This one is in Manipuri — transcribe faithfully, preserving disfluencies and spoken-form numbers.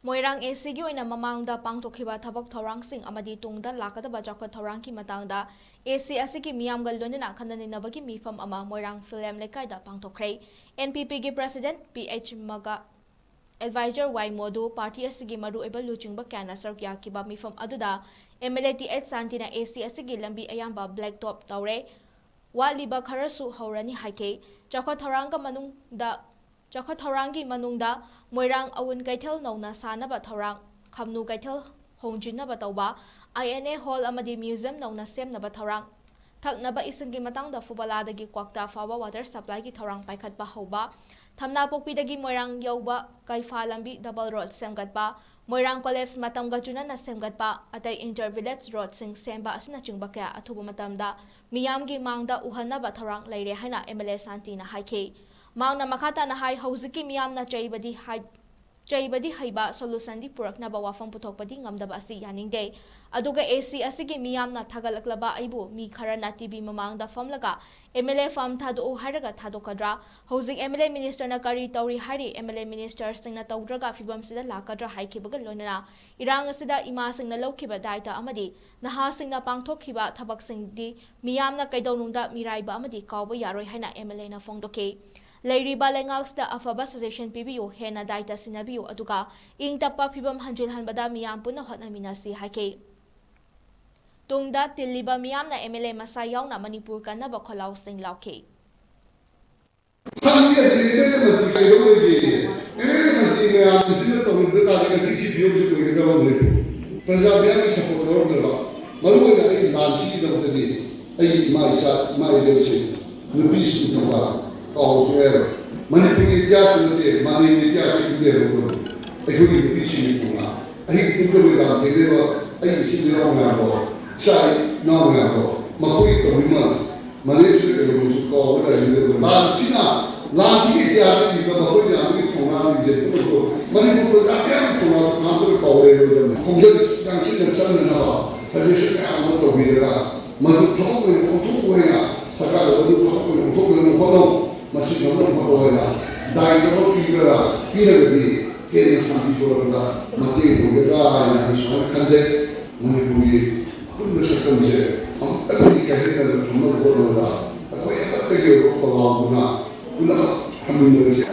ꯃꯣꯏꯔꯥꯡ ꯑꯦ ꯁꯤꯒꯤ ꯑꯣꯏꯅ ꯃꯃꯥꯡꯗ ꯄꯥꯡꯊꯣꯛꯈꯤꯕ ꯊꯕꯛ ꯊꯧꯔꯥꯡꯁꯤꯡ ꯑꯃꯗꯤ ꯇꯨꯡꯗ ꯂꯥꯛꯀꯗꯕ ꯆꯥꯎꯈꯠ ꯊꯧꯔꯥꯡꯒꯤ ꯃꯇꯥꯡꯗ ꯑꯦ ꯁꯤ ꯑꯁꯤꯒꯤ ꯃꯤꯌꯥꯝꯒ ꯂꯣꯏꯅꯅ ꯈꯟꯅ ꯅꯩꯅꯕꯒꯤ ꯃꯤꯐꯝ ꯑꯃ ꯃꯣꯏꯔꯥꯡ ꯐꯤꯂꯝ ꯂꯩꯀꯥꯏꯗ ꯄꯥꯡꯊꯣꯛꯈ꯭ꯔꯦ꯫ ꯑꯦꯟ ꯄꯤ ꯄꯤꯒꯤ ꯄ꯭ꯔꯁꯤꯗꯦꯟꯠ ꯄꯤ ꯑꯩꯆ ꯃꯒ, ꯑꯦꯗꯚꯥꯏꯖꯔ ꯋꯥꯏ ꯃꯣꯗꯨ, ꯄꯥꯔꯇꯤ ꯑꯁꯤꯒꯤ ꯃꯔꯨꯑꯣꯏꯕ ꯂꯨꯆꯤꯡꯕ ꯀꯌꯥꯅ ꯁꯔꯨꯛ ꯌꯥꯈꯤꯕ ꯃꯤꯐꯝ ꯑꯗꯨꯗ M L A T H ꯁꯥꯟꯇꯤꯅ ꯑꯦ ꯁꯤ ꯑꯁꯤꯒꯤ ꯂꯝꯕꯤ ꯑꯌꯥꯝꯕ ꯕ꯭ꯂꯦꯛ ꯇꯣꯞ ꯇꯧꯔꯦ, ꯋꯥꯠꯂꯤꯕ ꯈꯔꯁꯨ ꯍꯧꯔꯅꯤ ꯍꯥꯏꯈꯤ꯫ ꯆꯥꯎꯈꯠ ꯊꯧꯔꯥꯡꯒ ꯃꯅꯨꯡꯗ ꯆꯥꯎꯈꯠ ꯊꯧꯔꯥꯡꯒꯤ ꯃꯅꯨꯡꯗ ꯃꯣꯏꯔꯥꯡ ꯑꯋꯨꯟ ꯀꯩꯊꯦꯜ ꯅꯧꯅ ꯁꯥꯅꯕ ꯊꯧꯔꯥꯡ, ꯈꯝꯅꯨ ꯀꯩꯊꯦꯜ ꯍꯣꯡꯖꯤꯟꯅꯕ ꯇꯧꯕ, ꯑꯥꯏ ꯑꯦꯟ ꯑꯦ ꯍꯣꯜ ꯑꯃꯗꯤ ꯃ꯭ꯌꯨꯖꯤꯌꯝ ꯅꯧꯅ ꯁꯦꯝꯅꯕ ꯊꯧꯔꯥꯡ, ꯊꯛꯅꯕ ꯏꯁꯤꯡꯒꯤ ꯃꯇꯥꯡꯗ ꯐꯨꯕꯂꯥꯗꯒꯤ ꯀ꯭ꯋꯥꯛꯇꯥ ꯐꯥꯎꯕ ꯋꯥꯇꯔ ꯁꯄ꯭ꯂꯥꯏꯒꯤ ꯊꯧꯔꯥꯡ ꯄꯥꯏꯈꯠꯄ ꯍꯧꯕ, ꯊꯝꯅꯥꯄꯣꯛꯄꯤꯗꯒꯤ ꯃꯣꯏꯔꯥꯡ ꯌꯧꯕ ꯀꯩꯐꯥ ꯂꯝꯕꯤ ꯗꯕꯜ ꯔꯣꯗ ꯁꯦꯝꯒꯠꯄ, ꯃꯣꯏꯔꯥꯡ ꯀꯣꯂꯦꯖ ꯃꯇꯝꯒ ꯆꯨꯅꯅ ꯁꯦꯝꯒꯠꯄ, ꯑꯇꯩ ꯏꯟꯇꯔ ꯚꯤꯂꯦꯖ ꯔꯣꯗꯁꯤꯡ ꯁꯦꯝꯕ ꯑꯁꯤꯅꯆꯤꯡꯕ ꯀꯌꯥ ꯑꯊꯨꯕ ꯃꯇꯝꯗ ꯃꯤꯌꯥꯝꯒꯤ ꯃꯥꯡꯗ ꯎꯍꯟꯅꯕ ꯊꯧꯔꯥꯡ ꯂꯩꯔꯦ ꯍꯥꯏꯅ ꯑꯦꯝ ꯑꯦꯜ ꯑꯦ ꯁꯥꯟꯇꯤꯅ ꯍꯥꯏꯈꯤ꯫ ꯃꯍꯥꯛꯅ ꯃꯈꯥ ꯇꯥꯅ ꯍꯥꯏ, ꯍꯧꯖꯤꯛꯀꯤ ꯃꯤꯌꯥꯝꯅ ꯆꯩꯕꯗꯤ ꯍꯥꯏ-, ꯆꯩꯕꯗꯤ ꯍꯩꯕ, ꯁꯣꯂꯨꯁꯟꯗꯤ ꯄꯨꯔꯛꯅꯕ ꯋꯥꯐꯝ ꯄꯨꯊꯣꯛꯄꯗꯤ ꯉꯝꯗꯕ ꯑꯁꯤ ꯌꯥꯅꯤꯡꯗꯦ꯫ ꯑꯗꯨꯒ ꯑꯦ ꯁꯤ ꯑꯁꯤꯒꯤ ꯃꯤꯌꯥꯝꯅ ꯊꯥꯒꯠꯂꯛꯂꯕ ꯑꯩꯕꯨ ꯃꯤ ꯈꯔꯅ ꯇꯤ ꯚꯤ ꯃꯃꯥꯡꯗ ꯐꯝꯂꯒ ꯑꯦꯝ ꯑꯦꯜ ꯑꯦ ꯐꯝ ꯊꯥꯗꯣꯛꯎ ꯍꯥꯏꯔꯒ ꯊꯥꯗꯣꯛꯀꯗ꯭ꯔꯥ? ꯍꯧꯖꯤꯛ ꯑꯦꯝ ꯑꯦꯜ ꯑꯦ ꯃꯤꯅꯤꯁꯇꯔꯅ ꯀꯔꯤ ꯇꯧꯔꯤ ꯍꯥꯏꯔꯤ? ꯑꯦꯝ ꯑꯦꯜ ꯑꯦ ꯃꯤꯅꯤꯁꯇꯔꯁꯤꯡꯅ ꯇꯧꯗ꯭ꯔꯒ ꯐꯤꯕꯝꯁꯤꯗ ꯂꯥꯛꯀꯗ꯭ꯔꯥ ꯍꯥꯏꯈꯤꯕꯒ ꯂꯣꯏꯅꯅ ꯏꯔꯥꯡ ꯑꯁꯤꯗ ꯏꯃꯥꯁꯤꯡꯅ ꯂꯧꯈꯤꯕ ꯗꯥꯏꯇ ꯑꯃꯗꯤ ꯅꯍꯥꯁꯤꯡꯅ ꯄꯥꯡꯊꯣꯛꯈꯤꯕ ꯊꯕꯛꯁꯤꯡꯗꯤ ꯃꯤꯌꯥꯝꯅ ꯀꯩꯗꯧꯅꯨꯡꯗ ꯃꯤꯔꯥꯏꯕ ꯑꯃꯗꯤ ꯀꯥꯎꯕ ꯌꯥꯔꯣꯏ ꯍꯥꯏꯅ ꯑꯦꯝ ꯑꯦꯜ ꯑꯦꯅ ꯐꯣꯡꯗꯣꯛꯈꯤ꯫ ꯂꯩꯔꯤꯕ ꯂꯩꯉꯥꯛꯁꯤꯗ ꯑꯐꯕ ꯁꯖꯦꯁꯟ ꯄꯤꯕꯤꯌꯨ, ꯍꯦꯟꯅ ꯗꯥꯏꯇ ꯁꯤꯟꯅꯕꯤꯌꯨ, ꯑꯗꯨꯒ ꯏꯪ ꯇꯞꯄ ꯐꯤꯕꯝ ꯍꯟꯖꯤꯜꯍꯟꯕꯗ ꯃꯤꯌꯥꯝ ꯄꯨꯟꯅ ꯍꯣꯠꯅꯃꯤꯟꯅꯁꯤ ꯍꯥꯏꯈꯤ꯫ ꯇꯨꯡꯗ ꯇꯤꯜꯂꯤꯕ ꯃꯤꯌꯥꯝꯅ ꯑꯦꯝ ꯑꯦꯜ ꯑꯦ ꯃꯁꯥ ꯌꯥꯎꯅ ꯃꯅꯤꯄꯨꯔ ꯀꯟꯅꯕ ꯈꯣꯜꯂꯥꯎꯁꯤꯡ ꯂꯥꯎꯈꯤ꯫ ꯍꯪꯉꯤ ꯑꯁꯤ ꯑꯦꯝ ꯑꯦꯜ ꯑꯦ ꯃꯟꯇ꯭ꯔꯤ ꯀꯩꯗꯧ ꯂꯩꯒꯦ? ꯑꯦꯝ ꯑꯦꯜ ꯑꯦ ꯃꯟꯇ꯭ꯔꯤ ꯃꯌꯥꯝꯁꯤꯅ ꯇꯧꯔꯤꯕ ꯇꯥꯔꯗꯤ ꯉꯁꯤ ꯁꯤ ꯐꯤꯕꯝꯁꯤ ꯑꯣꯏꯒꯗꯕ ꯑꯃ ꯂꯩꯇꯦ꯫ ꯄ꯭ꯔꯖꯥ ꯃꯤꯌꯥꯝꯒꯤ ꯁꯄꯣꯔꯠ ꯂꯧꯔꯝꯗꯕ, ꯃꯔꯨꯑꯣꯏꯅ ꯑꯩ ꯂꯥꯟꯁꯤꯒꯤꯗꯃꯛꯇꯗꯤ ꯑꯩꯒꯤ ꯏꯃꯥ ꯏꯆꯥ, ꯏꯃꯥ ꯏꯕꯦꯜꯁꯤꯡ, ꯅꯨꯄꯤꯁꯤꯡꯒꯤ ꯊꯧꯗꯥꯡ ꯀꯥꯎꯕꯁꯨ ꯌꯥꯔꯣꯏ꯫ ꯃꯅꯤꯄꯨꯔꯒꯤ ꯏꯇꯤꯍꯥꯁꯇ ꯅꯠꯇꯦ, ꯃꯥꯂꯦꯝꯒꯤ ꯏꯇꯤꯍꯥꯁꯇ ꯏꯟꯗꯤꯌꯥ ꯂꯧꯕꯅꯤ꯫ ꯑꯩꯈꯣꯏꯒꯤ ꯅꯨꯄꯤꯁꯤꯡꯒꯤ ꯊꯧꯗꯥꯡ, ꯑꯍꯤꯡ ꯇꯨꯝꯗꯕ ꯂꯥꯟ ꯊꯦꯡꯅꯕ ꯑꯩꯒꯤ ꯏꯆꯤꯟ ꯏꯅꯥꯎ ꯃꯌꯥꯝꯗꯣ, ꯏꯆꯥ ꯏꯅꯥꯎ ꯃꯌꯥꯝꯗꯣ, ꯃꯈꯣꯏꯒꯤ ꯇꯧꯕꯤꯃꯜ ꯃꯥꯂꯦꯝꯁꯤꯗ ꯀꯩꯗꯧꯅꯨꯡꯁꯨ ꯀꯥꯎꯕ ꯂꯩꯔꯝꯗꯦ꯫ ꯂꯥꯟꯁꯤꯅ, ꯂꯥꯟꯁꯤꯒꯤ ꯏꯇꯤꯍꯥꯁꯇ ꯏꯕ ꯃꯈꯣꯏ ꯃꯌꯥꯝꯒꯤ ꯊꯧꯅꯥ ꯂꯤꯡꯖꯦꯜ ꯄꯨꯝꯅꯃꯛꯇꯣ ꯃꯅꯤꯄꯨꯔ ꯄ꯭ꯔꯖꯥ ꯃꯌꯥꯝꯒꯤ ꯊꯧꯅꯥꯗꯣ ꯀꯅꯥꯝꯇꯅ ꯀꯥꯎꯕ ꯂꯩꯔꯣꯏꯗꯕꯅꯤ꯫ ꯈꯣꯡꯖꯪ ꯌꯥꯝ ꯆꯪꯅ ꯆꯪꯅꯅꯕ ꯁꯖꯦꯁꯟ ꯃꯌꯥꯝ ꯑꯃ ꯇꯧꯕꯤꯔꯒ ꯃꯗꯨ ꯊꯕꯛ ꯑꯣꯏꯅ ꯑꯣꯟꯊꯣꯛꯄ ꯑꯣꯏꯅ ꯁꯔꯀꯥꯔꯗ ꯃꯗꯨ ꯊꯕꯛ ꯑꯣꯏꯅ ꯑꯣꯟꯊꯣꯛꯅꯕ ꯍꯣꯠꯅꯧ꯫ ꯃꯁꯤ ꯉꯝꯅꯕ ꯍꯣꯠꯅꯧ ꯍꯥꯏꯅ ꯗꯥꯏꯇ ꯑꯃ ꯄꯤꯕ꯭ꯔꯥ, ꯄꯤꯔꯒꯗꯤ ꯍꯦꯟꯅ ꯁꯥꯟꯇꯤ ꯄꯨꯔꯛꯄꯗ ꯃꯇꯦꯡ ꯑꯣꯏꯒꯗ꯭ꯔꯥ ꯍꯥꯏꯅ ꯑꯩ ꯁꯨꯃꯥꯏꯅ ꯈꯟꯖꯩ꯫ ꯃꯅꯤꯄꯨꯔꯒꯤ ꯑꯄꯨꯟꯕ ꯁꯛꯇꯝꯁꯦ ꯑꯃꯨꯛꯇꯪꯗꯤ ꯀꯥꯏꯍꯟꯗꯅ ꯊꯝꯅꯕ ꯍꯣꯠꯅꯕꯗ ꯑꯩꯈꯣꯏ ꯑꯃꯠꯇꯒꯤ ꯑꯣꯏꯕ ꯈꯣꯜꯂꯥꯎꯗꯨꯅ ꯄꯨꯟꯅ ꯐꯝꯃꯤꯟꯅꯕꯁꯦ